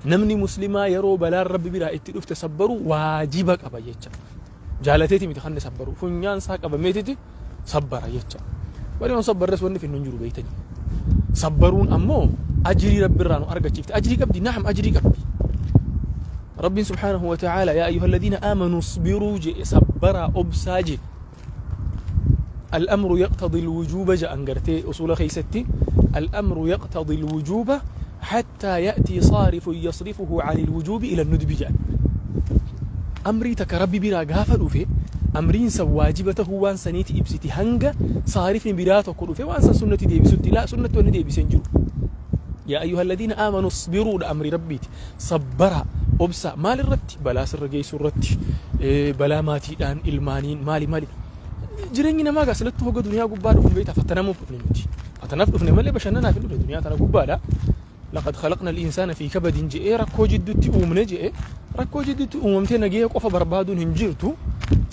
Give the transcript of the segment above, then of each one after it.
Namni muslimaa yeroo balaan Rabbi biraa itti dhufte sabbaruu waajiba qaba jecha. Jaalateeti miti kan inni sabbaru. Funyaan isaa qabameetiti sabbara jecha. Warri yoon sabbarres wanni finnu hin jiru beeytanii. Sabbaruun ammoo ajrii Rabbi irraa nu argachiifti. Ajrii qabdi? Naam, ajrii qabdi. Rabbiin subhaanahu wa ta'aala yaa ayyuhal ladiina aamanuu isbiruu jedhe, sabbaraa, obsaa jedhe. Al-amru yaqtadi al-wujuuba jedhan gartee usuula keessatti, al-amru yaqtadi al-wujuuba hattaa ya'tii saarifun yasrifuhu ani al-wujuubi ila nudbi jedhan. Amrii takka Rabbi biraa gaafa dhufe, amriin san waajiba tahuu waan saniiti ibsiti hanga saarifni biraa tokko dhufe waan san sunnatti deebisutti. Laa, sunnatti wanni deebise hin jiru. Yaa ayyuhal ladiina aamanu isbiruudha amri Rabbiiti. Sabbara, obsa. Maal irratti? Balaa sirra geessu irratti, balaa maatiidhaan, ilmaaniin, maali maali. Jireenyi namaa gaa silattuu hoga duniyaa gubbaa dhufu beektaa, fattanamuuf dhufne nuti. Fattanaaf dhufne malee bashannanaaf hin dhufne duniyaa tana gubbaadha. Laqad khalaqna al-insaana fi kabadin je'ee, rakkoo jidduutti uumne je'e. Rakkoo jidduutti uumamtee nagaya qofa barbaaduun hin jirtu.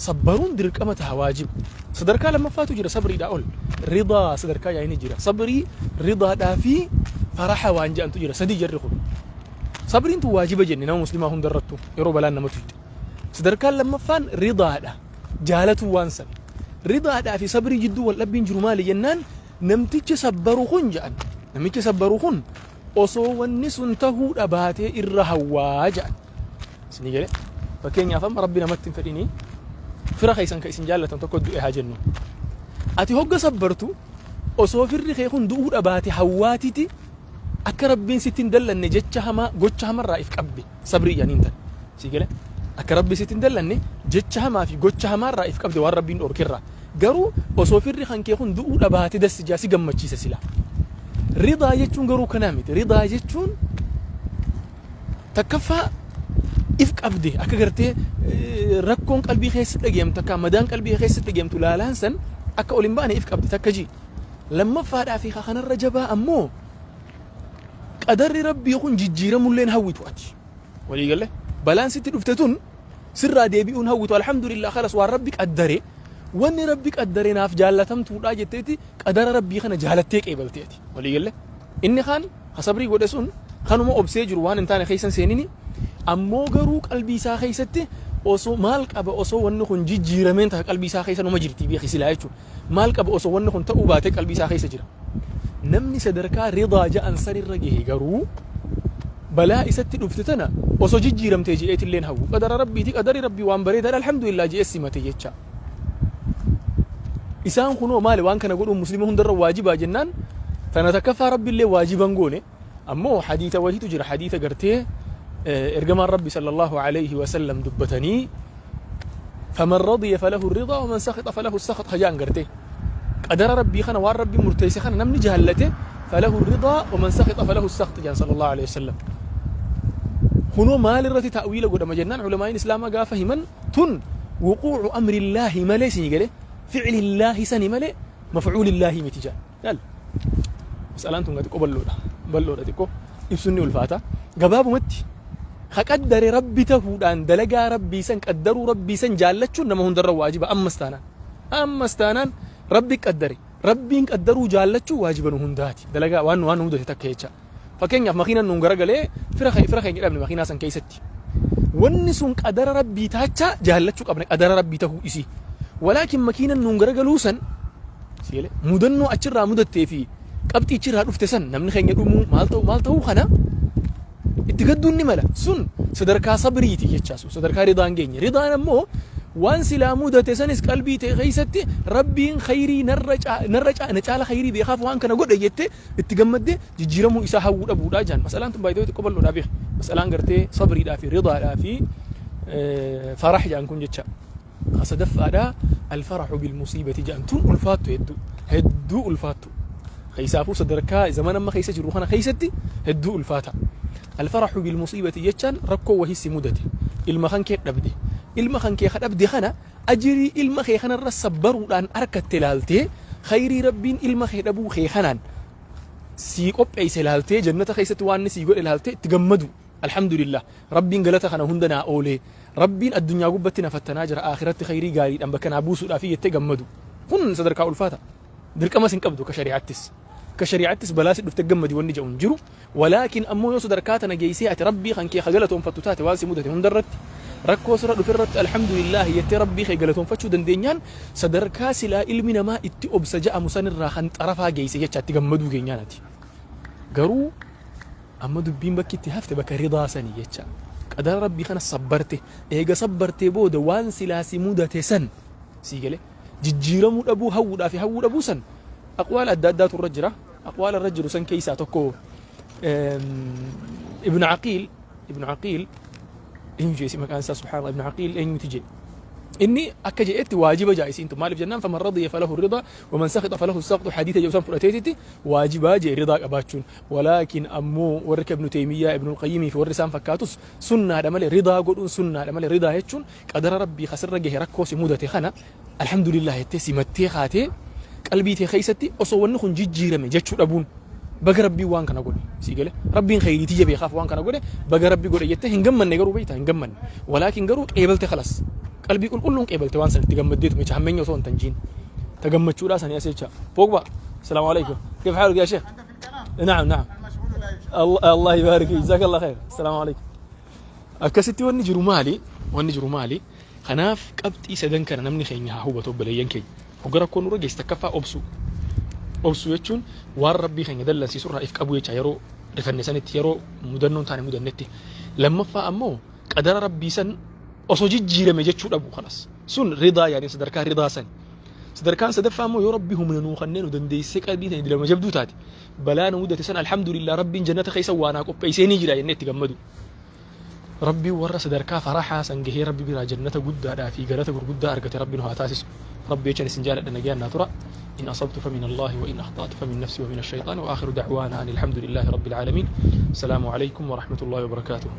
Sabbaruun dirqama taha, waajiba. Sadarkaa lammaffaatu jira sabriidhaa ol. Ridaa sadarkaa yaa'ini jira. Sabrii, ridaadhaa fi faraha waan jedhantu jira. Sadii jarri kun. Sabriin tun waajiba jenne nama muslimaa hundarrattu yeroo balaan nama tuyxe. Sadarkaan lammaffaan ridaadha. Jaalatuu waan san. Ridaadhaa fi sabrii jidduu wal dhabbiin jiru maali jennaan, namtichi sabbaru kun jedhan. Namichi sabbaru kun osoo wanni sun tahuu dhabaatee irra hawwaa jedhan. Isinii galee? Fakkeenyaaf amma Rabbi namatti hin fedhinii, fira keessan ka isin jaallatan tokko du'e haa jennu. Ati hogga sabbartu osoo firri kee kun du'uu dhabaate hawwaatiti, akka Rabbiin sitti hin dallanne jecha hamaa, gocha hamarraa if qabde sabrii jedhaniin tan. Sii galee? Akka Rabbi sitti hin dallanne jecha hamaa fi gocha hamaarraa if qabde, waan Rabbiin dhorkerraa. Garuu osoo firri kan kee kun du'uu dhabaate dassi jaa si gammachiisa silaa. Ridaa jechuun garuu kanaa miti. Ridaa jechuun takkaffaa if qabde, akka gartee rakkoon qalbii keessa dhageemtu, akka madaan qalbii keessa dhageemtu laalaan san akka ol hin baane if qabde takka ji. Lammaffaadhaa fi kanarra jabaa ammoo qadarri Rabbii kun jijjiiramulleen hawwitu ati. Walii galee balaan sitti dhufte tun sirraa deebi'uun hawwitu. Alhamdulillah, kalas, waan Rabbi qaddare, wanni Rabbi qaddare naaf jaallatamtuudha jetteeti qadara Rabbii kana jaalattee qeebalte ati. Walii galee inni kaan ka sabrii godhe sun kanuma obsee jiru, waan hin taane keessan seenini, ammoo garuu qalbii isaa keessatti osoo maal qaba osoo wanni kun jijjiirameen ta'a qalbii isaa keessa numa jirti, beeki silaa jechuudha. Maal qaba osoo wanni kun ta'uu baatee qalbii isaa keessa jira. Namni sadarkaa ridaa ja'an sanirra gahe garuu balaa isatti dhufte tana osoo jijjiiramtee je'eetilleen hawwu. Qadara Rabbiiti, qadarri Rabbii waan bareedaadha, alhamdulillah je'ee simate jecha. Isaan kunoo maali, waan kana godhuun muslima hundarra waajibaa jennaan, tana takkaffaa Rabbiillee waajiban goone. Ammoo hadiisa wahiitu jira, hadiisa gartee ergamaan Rabbi sallallahu alayhi wa sallam dubbatanii, faman radiya falahu ridaa waman sakhita falahu sakhat hajaan. Gartee qadara Rabbii kana, waan Rabbi murteesse kana namni jaallate falahu ridaa waman sakhita falahu sakht jaan sallallahu alayhi wa sallam. Kunoo maal irratti ta'wiila godhama jennaan, ulamaa'iin islaamaa gaafa himan, tun wuquucu amrillaahi malee, isinii galee, ficlillaahi sani malee mafcuulillaahi miti jaan. Yaal. Mas'alaan tun xiqqoo bal'oodha. Bal'oodha, xiqqoo ibsuun ni ulfaata. Gabaabumatti ka qaddare Rabbi tahuudhaan dalagaa Rabbii san, qaddaruu Rabbii san jaallachuun nama hundarra waajiba ammas taanaan. Ammas taanaan Rabbi qaddare. Rabbiin qaddaruu jaallachuu waajiba nu hundaati. Dalagaa waan nu mudate takka jecha. Fakkeenyaaf makiinaan nuun garagalee fira keenya dhabne makiinaa san keessatti. Wanni sun qadara Rabbii taachaa jaallachuu qabna qadara Rabbii tahuu isii. Walaakin makiinaan nuun garagaluu san sigalee mudannoo achirraa mudattee fi qabxii achirraa dhufte san, namni keenya dhumuu, maal ta'u maal ta'uu kana itti gadduun ni mala. Sun sadarkaa sabriiti jechaa, sun sadarkaa ridaan geenye. Ridaan ammoo waan silaa mudate sanis qalbii ta'e keessatti Rabbiin khayrii narra na caala khayrii beekaaf waan kana godhe jettee itti gammaddee jijjiiramuu isaa hawwuu dhabuudha jaan. Masalaan tun baay'ee xiqqoo bal'oodhaa beeka. Masalaan gartee sabriidhaa fi ridaadhaa fi farah jaan kun jecha. Sadaffaadhaa alfaraxu bilmusiibati jaan, tun ulfaattu, hedduu hedduu ulfaattu. Keessaafuu sadarkaa zaman amma keessa jirru kana keessatti hedduu ulfaata. Alfaraxu bilmusiibati jechaan rakkoo wahii si mudate. Ilma kan kee dhabde. Ilma kan kee dhabde kana ajirii ilma kee kanarra sabbaruudhaan arkatte laaltee, khayrii Rabbiin ilma kee dhabuu kee kanaan sii qopheesse laaltee, jannata keessatti waan inni sii godhe laaltee itti gammadu. Alhamdulillah, Rabbiin galata kana hunda naa oolee, Rabbiin addunyaa gubbatti na fattanaa jira, akhiratti khayrii gaariidhaan bakka naa buusuudhaaf jettee gammadu. Kun sadarkaa ulfaata. Dirqamas hin qabdu akka shari'aattis. Akka shari'aattis balaa si dhufte gammadi wanni jedhu hin jiru. Walaakin ammoo yoo sadarkaa tana geessee ati Rabbii kan kee ka galatoonfattu taate, waan si mudate hundarratti, rakkoo sirra dhufe irratti alhamdulillaahi jettee Rabbii kee galatoonfachuu dandeenyaan, sadarkaa silaa ilmi namaa itti obsa ja'amu sanirraa kan xarafaa geesse jecha itti gammaduu keenyaan ati. Garuu amma dubbiin bakki itti hafte bakka ridaa sanii jecha. Qadara Rabbii kana sabbarte, eega sabbartee booda waan silaa si mudate san sii galee jijjiiramuu dhabuu, hawwuudhaa fi hawwuu dhabuu san aqwaala adda addaatu irra jira. Aqwaala irra jiru san keessaa tokko Ibn Aqiil, Ibn Aqiil eenyu jeesi maqaan isaa, subhaanallah, Ibn Aqiil eenyuti jedhe. Inni akka jedhetti waajiba jaa isiin tun. Maaliif jennaan, faman radiya falahu rida waman sakhita falahu saqtu hadiisa jedhu san fudhateetitti waajibaa jee ridaa qabaachuun. Walaakin ammoo warri akka Ibnu Teymiyyaa, Ibnu Qayyimii fi warri isaan fakkaatus sunnaadha malee, ridaa godhuun sunnaadha malee. Ridaa jechuun qadara Rabbii kasirra gahe, rakkoo si mudate kana alhamdulillah jettee simattee kaatee, qalbii tee keessatti osoo wanni kun jijjiirame jechuu dhabuun, baga Rabbiin waan kana godhe, sii gale, Rabbiin khayriitii jabeekaaf waan kana godhe, baga Rabbi godhe jettee hin gammanne. Garuu beektaa, hin gammanne, walaakin garuu qeebalte, khalas, qalbii qulqulluun qeebalte waan san itti gammaddeetu mecha hammeenya osoo hin tanjiin ta gammachuudhaa sanii as jecha. Pogba, السلام عليكم، كيف حالك يا شيخ؟ نعم نعم، الله يبارك فيك، جزاك الله خير، السلام عليكم. Akkasitti wanni jiru maali? Wanni jiru maali? Kanaaf qabxii sadan kana namni keenya haa hubatu, obboleeyyan keenya. Hogga rakkoon nurra geesse, takkaffaa obsuu. Obsuu jechuun waan Rabbii keenya dallansiisu irraa if qabuu jecha, yeroo rifanne sanitti, yeroo mudannoon taane mudannetti. Lammaffaa ammoo qadara Rabbii san osoo jijjiirame jechuu dhabu, kanas sun ridaa yaaniin sadarkaa ridaa sani. Sadarkaan sadaffaa immoo yoo Rabbi humna nuu kanneen nu dandeessisee qalbii tani dilama jabduu taate, balaa nu mudate san alhamdulillah, Rabbiin jannata keessa waa naa qopheessee ni jira jennee itti gammadu. Rabbiin warra sadarkaa farahaa san gahee Rabbi biraa jannata guddaadhaa fi galata gurguddaa argate Rabbi nu haa taasisu. Rabbi jechan isin jaaladha, nagayaan naa tura. إن أصبت فمن الله وإن أخطأت فمن نفسي ومن الشيطان، وآخر دعوانا أن الحمد لله رب العالمين. السلام عليكم ورحمة الله وبركاته.